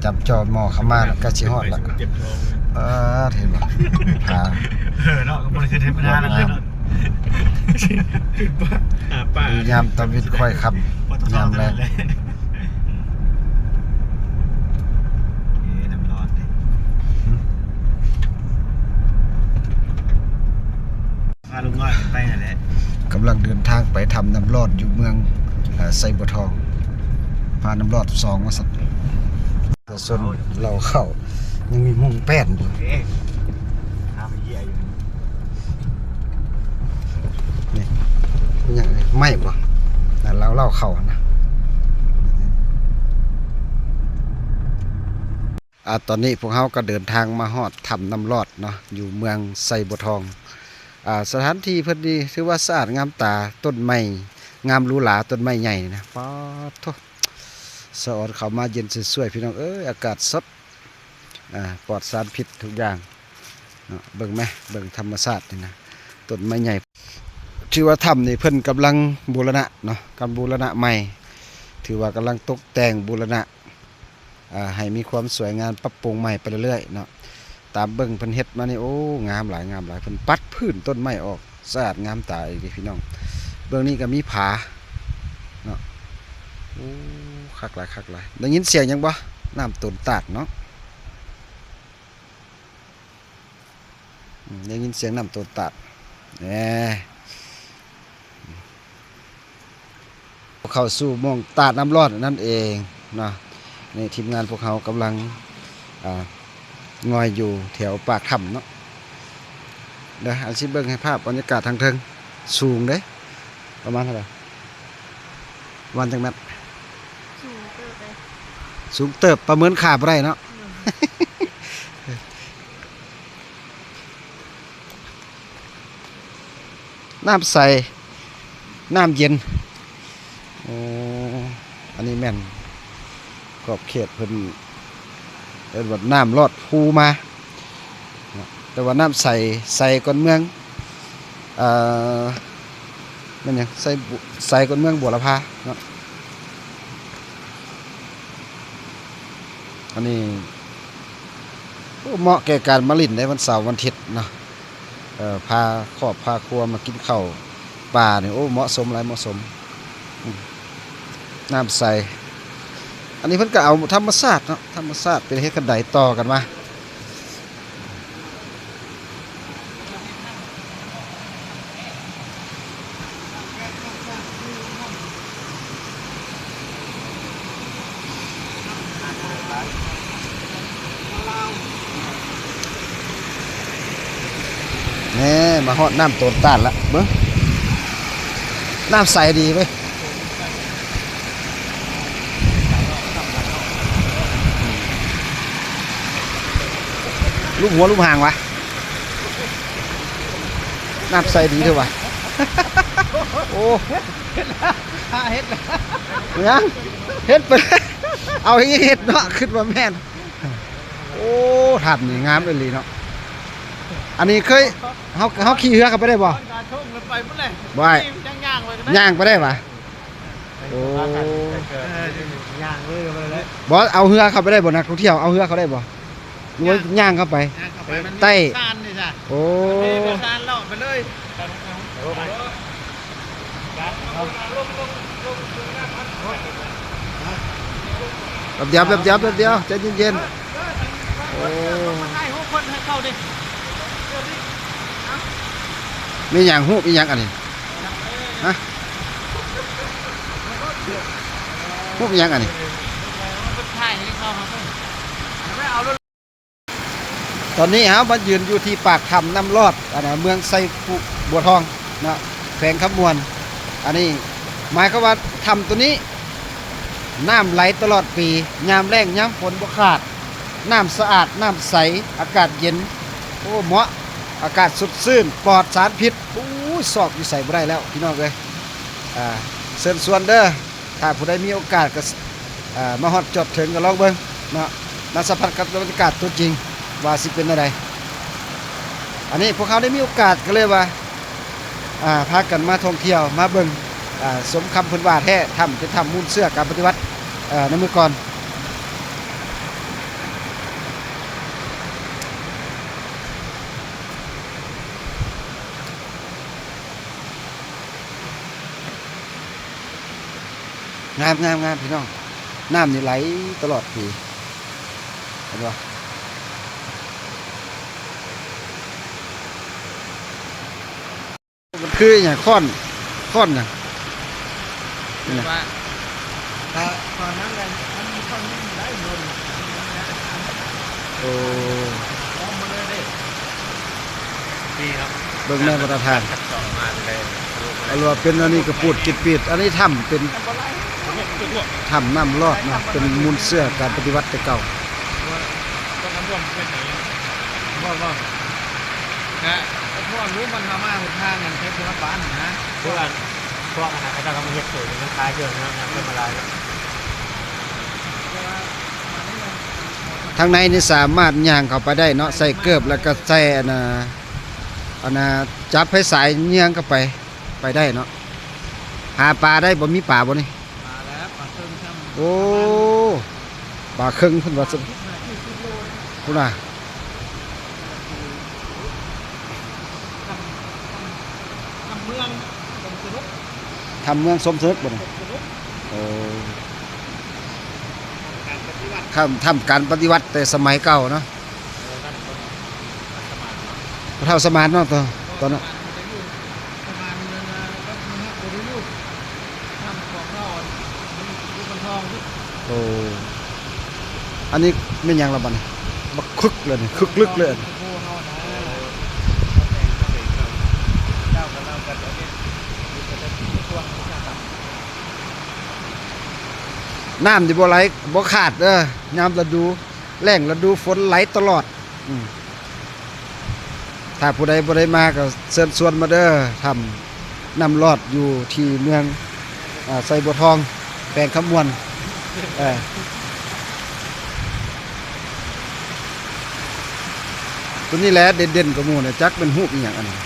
ຈັບຈອໝໍ້ເຂົ້າມາ ໃກ້ຊິຮອດລະ. ເອີ ເຫັນບໍ່ ຜາ ເອີເນາະ ກໍບໍ່ໄດ້ຂຶ້ນເທວະດາແລ້ວເນາະ. ຍາມຕາເວັນຄ່ອຍຄ່ຳ ຍາມແລງ. ເອີ ນ້ຳລອດເດ້ ຫຶ ພາລຸງນ້ອຍຂຶ້ນໄປຫັ້ນແຫຼະ. ກຳລັງເດີນທາງໄປຖ້ຳນ້ຳລອດ ຢູ່ເມືອງ ເອີ ໄຊບົວທອງ ຜານ້ຳລອດສອງວ່າຊັ້ນ. ປະຊາຊົນເລົ່າເຂົ້າ ຍັງມີມຸງແປ້ນຢູ່. ເອີ ຫາໄປເຫຍຢູ່ ນີ້ ເປັນຫຍັງນີ້ ໄມ້ບໍ່? ນັ້ນເລົ່າເຂົ້າຫັ້ນນະ. ອາ ຕອນນີ້ພວກເຮົາກໍເດີນທາງມາຮອດຖ້ຳນ້ຳລອດເນາະ ຢູ່ເມືອງໄຊບົວທອງ. ອາ ສະຖານທີ່ເພິ່ນນີ້ຖືວ່າສະອາດງາມຕາ ຕົ້ນໄມ້ງາມຫຼູຫຼາ ຕົ້ນໄມ້ໃຫຍ່ນະ. ປາດໂທ້ ສະອອນເຂົ້າມາເຢັນຊ່ວຍໆ ພີ່ນ້ອງເອີຍ ອາກາດສົດ ອາ ປອດສານພິດທຸກຢ່າງເນາະ. ເບິ່ງແມ ເບິ່ງທຳມະຊາດນີ້ນະ ຕົ້ນໄມ້ໃຫຍ່. ຖືວ່າຖ້ຳນີ້ເພິ່ນກຳລັງບູລະນະເນາະ ກຳລັງບູລະນະໃໝ່ ຖືວ່າກຳລັງຕົກແຕ່ງບູລະນະ ອ່າ ໃຫ້ມີຄວາມສວຍງາມ ປັບປຸງໃໝ່ໄປເລື້ອຍໆເນາະ. ຕາມເບິ່ງເພິ່ນເຮັດມານີ້ ໂອ້ ງາມຫຼາຍ ງາມຫຼາຍ ເພິ່ນປັດພື້ນຕົ້ນໄມ້ອອກ ສະອາດງາມຕາອີ່ຫຼີພີ່ນ້ອງ. ເບື້ອງນີ້ກໍມີຜາເນາະ. ໂອ້ ຄັກຫຼາຍ ຄັກຫຼາຍ. ໄດ້ຍິນສຽງຫຍັງບໍ່? ນ້ຳໂຕນຕາດເນາະ. ອືມ ໄດ້ຍິນສຽງນ້ຳໂຕນຕາດແນ່. ເຂົ້າສູ່ໝ່ອງຕາດນ້ຳລອດນັ້ນເອງເນາະ. ນີ້ທີມງານພວກເຮົາກຳລັງ ອ່າ ງ່ອຍຢູ່ແຖວປາກຖ້ຳເນາະ. ເດີ ອັນຊິເບິ່ງໃຫ້ພາບບັນຍາກາດທາງເທິງ ສູງເດ້. ປະມານເທົ່າໃດ? ປະມານຈັກແມັດ? ສູງເຕີບເດ້. ສູງເຕີບ ປະເມີນຄ່າບໍ່ໄດ້ເນາະ. ອືມ ນ້ຳໃສ ນ້ຳເຢັນ. ໂອ້ ອັນນີ້ແມ່ນຂອບເຂດເພິ່ນ ເອີ້ນວ່ານ້ຳລອດພູມາ ແຕ່ວ່ານ້ຳໃສ ໃສກ່ອນເມືອງ ເອີ ແມ່ນຫຍັງ ໃສ ໃສກ່ອນເມືອງບົວລະພາເນາະ. ອັນນີ້ ໂອ້ ເໝາະແກ່ການມາຫຼິ້ນໃນວັນເສົາວັນອາທິດເນາະ. ເອີ ພາຄອບພາຄົວມາກິນເຂົ້າປ່ານີ້ ໂອ້ ເໝາະສົມຫຼາຍ ເໝາະສົມ. ອືມ ນ້ຳໃສ. ອັນນີ້ເພິ່ນກໍເອົາທຳມະຊາດເນາະ ທຳມະຊາດເປັນເຮັດຄັນໄດຕໍ່ກັນມາ. ແນ່ ມາຮອດນ້ຳໂຕນຕາດລະ ເບິ່ງ ນ້ຳໃສດີເວີຍ. ລູບຫົວລູບຫາງວະ ນ້ຳໃສດີເດີ້ວະ. ໂອ້ ເຮັດລະ ຫາເຮັດລະ ຍັງເຮັດໄປ ເອົາເຮັດເນາະ ຄິດວ່າແມ່ນ. ໂອ້ ຖ້ຳນີ້ງາມອີ່ຫຼີເນາະ. ອັນນີ້ເຄີຍ ເຮົາ ເຮົາຂີ່ເຮືອເຂົ້າໄປໄດ້ບໍ່? ໄປພຸ້ນແຫຼະ ບໍ່ໄດ້ ຍ່າງໄປກໍໄດ້ ຍ່າງໄປໄດ້ຫວາ? ໂອ້ ຍ່າງເລີຍໄປເລີຍ. ບໍ່ ເອົາເຮືອເຂົ້າໄປໄດ້ບໍ່? ນັກທ່ອງທ່ຽວເອົາເຮືອເຂົ້າໄດ້ບໍ່? ຫຼືວ່າຍ່າງເຂົ້າໄປ? ຍ່າງເຂົ້າໄປ ມັນມີ ໃຕ້ ຊານນີ້ຈ້ະ. ໂອ້ ມັນມີ ຊານເລາະໄປເລີຍ. ແປັບດຽວ ແປັບດຽວ ແປັບດຽວ ໃຈເຢັນໆ. ໂອ້ ມາຖ່າຍຮູບເພິ່ນໃຫ້ເຂົາດິ. ມີຫຍັງ? ຮູບອີ່ຫຍັງອັນນີ້? ຮະ? ຮູບອີ່ຫຍັງອັນນີ້? ເພິ່ນຖ່າຍໃຫ້ເຂົາ ເອົາເບິ່ງ. ຕອນນີ້ເຮົາມາຢືນຢູ່ທີ່ປາກຖ້ຳນ້ຳລອດ ອັນນະ ເມືອງໄຊບຸ ບົວທອງເນາະ ແຂວງຄຳມ່ວນ. ອັນນີ້ໝາຍຄວາມວ່າຖ້ຳໂຕນີ້ ນ້ຳໄຫຼຕະຫຼອດປີ ຍາມແລ້ງຍາມຝົນບໍ່ຂາດ. ນ້ຳສະອາດ ນ້ຳໃສ ອາກາດເຢັນ. ໂອ້ ເໝາະ ອາກາດສົດຊື່ນ ປອດສານພິດ. ໂອ້ຍ ຊອກຢູ່ໃສບໍ່ໄດ້ແລ້ວ ພີ່ນ້ອງເອີຍ. ອ່າ ເຊີນຊວນເດີ້ ຖ້າຜູ້ໃດມີໂອກາດກໍ ເອີ ມາຮອດຈອດເຖິງກໍລອງເບິ່ງເນາະ ມາສຳຜັດກັບບັນຍາກາດຕົວຈິງວ່າຊິເປັນແນວໃດ. ອັນນີ້ພວກເຮົາໄດ້ມີໂອກາດກໍເລີຍວ່າ ອ່າ ພາກັນມາທ່ອງທ່ຽວ ມາເບິ່ງ ອ່າ ສົມຄຳເພິ່ນວ່າແທ້ ຖ້ຳເປັນຖ້ຳມູນເຊື້ອການປະຕິວັດ ເອີ ໃນເມື່ອກ່ອນ. ງາມໆໆ ພີ່ນ້ອງ ນ້ຳນີ້ໄຫຼຕະຫຼອດປີ ເຫັນບໍ່? ມັນຄືອີຫຍັງ? ຄ້ອນ ຄ້ອນຫຍັງ? ຄືວ່າ ຕອນນັ້ນແຫຼະ ມັນມີທ່ອນໜຶ່ງໄດ້ໂດນ ໂອ້ ອອກມາເລີຍເດ້ ດີເນາະ ເບິ່ງແມ່ນ ມາດຕະຖານ ເອົາວ່າເປັນອັນນີ້ກະປູດກິດປີດ ອັນນີ້ຖ້ຳເປັນຖ້ຳນ້ຳລອດເນາະ ເປັນມູນເຊື້ອການປະຕິວັດແຕ່ເກົ່າ ບໍ່ ບໍ່ ກະຖ້ວມເປັນຫຍັງ ບໍ່ ບໍ່ ກະຖ້ວມຢູ່ ມັນເຂົ້າມາຫົນທາງອັນເຂດຊົນລະປານຫັ້ນນະ ຄືອັນ ພວກອັນນັ້ນເຂົາເຈົ້າກະມາເຮັດສູນ ມັນຄາຍເຄື່ອງເນາະ ນຳເຄື່ອງມາລາຍເນາະ ທາງໃນນີ້ສາມາດຍ່າງເຂົ້າໄປໄດ້ເນາະ ໃສ່ເກີບ ແລ້ວກະໃສ່ອັນນ່າ ອັນນ່າ ຈັບໄຟສາຍຍ່າງເຂົ້າໄປ ໄປໄດ້ເນາະ ຫາປາໄດ້ບໍ່? ມີປາບໍ່ນີ້? ປາແລ້ວ ປາເຄິ່ງຊ້ຳ ໂອ້ ປາເຄິ່ງເພິ່ນວ່າຊັ້ນ ພຸ້ນນະ ຖ້ຳເມືອງສົມສະໜຸກ ຖ້ຳເມືອງສົມສະໜຸກບໍ່ນີ້? ໂອ້ ຖ້ຳ ຖ້ຳການປະຕິວັດແຕ່ສະໄໝເກົ່າເນາະ ພໍ່ເຖົ້າສະໝານເນາະ ຕອນ ຕອນນັ້ນ ໂອ້ ອັນນີ້ແມ່ນຫຍັງລະບັດນີ້ ບັກຄຶກເລີຍນີ້ ຄຶກລຶກເລີຍ ນ້ຳນີ້ບໍ່ໄຫຼ ບໍ່ຂາດເດີ ຍາມລະດູ ລະດູຝົນໄຫຼຕະຫຼອດ ອືມ ຖ້າຜູ້ໃດບໍ່ໄດ້ມາກະເຊີນຊວນມາເດີ ຖ້ຳນ້ຳລອດຢູ່ທີ່ເມືອງ ອາ ໄຊບົວທອງ ແຂວງຄຳມ່ວນ ເອີ ໂຕນີ້ແຫຼະເດັ່ນໆກວ່າໝູ່ນະ ຈັກແມ່ນຮູບອີ່ຫຍັງອັນນີ້